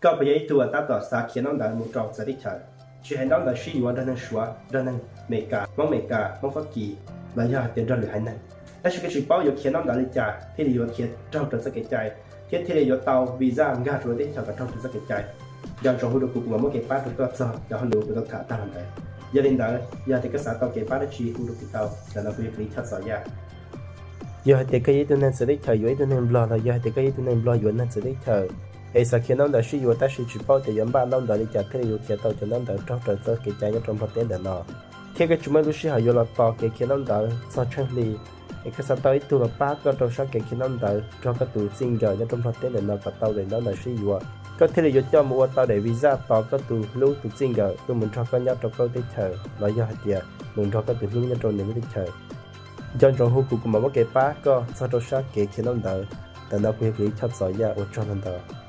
Koj puas yog ib tug uas tab tom xav khiav ntaub ntawv mus rau txawv teb chaws, tsis hais ntaub ntawv sib yuav nrog neeg Suav, nrog neeg Amelikas, Hmoob Amelikas, Hmoob Fab Kis, los yog hais tias nrog lwm haiv neeg, tab sis koj tsis paub yuav khiav ntaub ntawv li cas thiaj li yuav khiav raug rau txoj kev cai, thiab thiaj li yuav tau visa nkag rau lub teb chaws kom raug rau txoj kev cai? Nco ntsoov hu rau kuv, kuv mam muab kev pab rau koj txog cov hauj lwm uas kuv tau tham tag los ntawd. Yog li ntawd, yog tias koj xav tau kev pab dab tsi hu rau kuv tau, ntawm no kuv yuav kis choj txos yaj. Yog hais tias koj yog ib tug neeg txawv teb chaws yuav ib tug neeg Nplog, los yog hais tias koj yog ib tug neeg Nplog yuav neeg txawv teb chaws, es xav khiav ntaub ntawv sib yuav tab sis tsis paub tias yuav npaj ntaub ntawv li cas thiaj li yuav khiav tau cov ntaub ntawv raug rau txoj kev cai nyob rau Nplog teb ntawm no, thiab koj tsis muaj ib lub sij hawm yuav los tos kev khiav ntaub ntawv txog tsheej hli, es koj xav tau ib tug los pab koj rau sab kev khiav ntaub ntawv nrog koj tus txij nkawm nyob rau Nplog teb ntawm no kom tau daim ntaub ntawv sib yuav, koj thiaj li yuav coj mus ua tau daim visa tos koj tus hlub tus txij nkawm tuaj mus nrog koj nyob rau koj lub teb chaws, los yog hais tias mus nrog koj tus hlub nyob rau nws lub teb chaws. Nco ntsoov hu kuv, kuv mam muab kev pab koj txog rau sab kev khiav ntaub ntawv. Ntawm no kuv yog kis choj txos yaj, ua tsaug ntau ntau.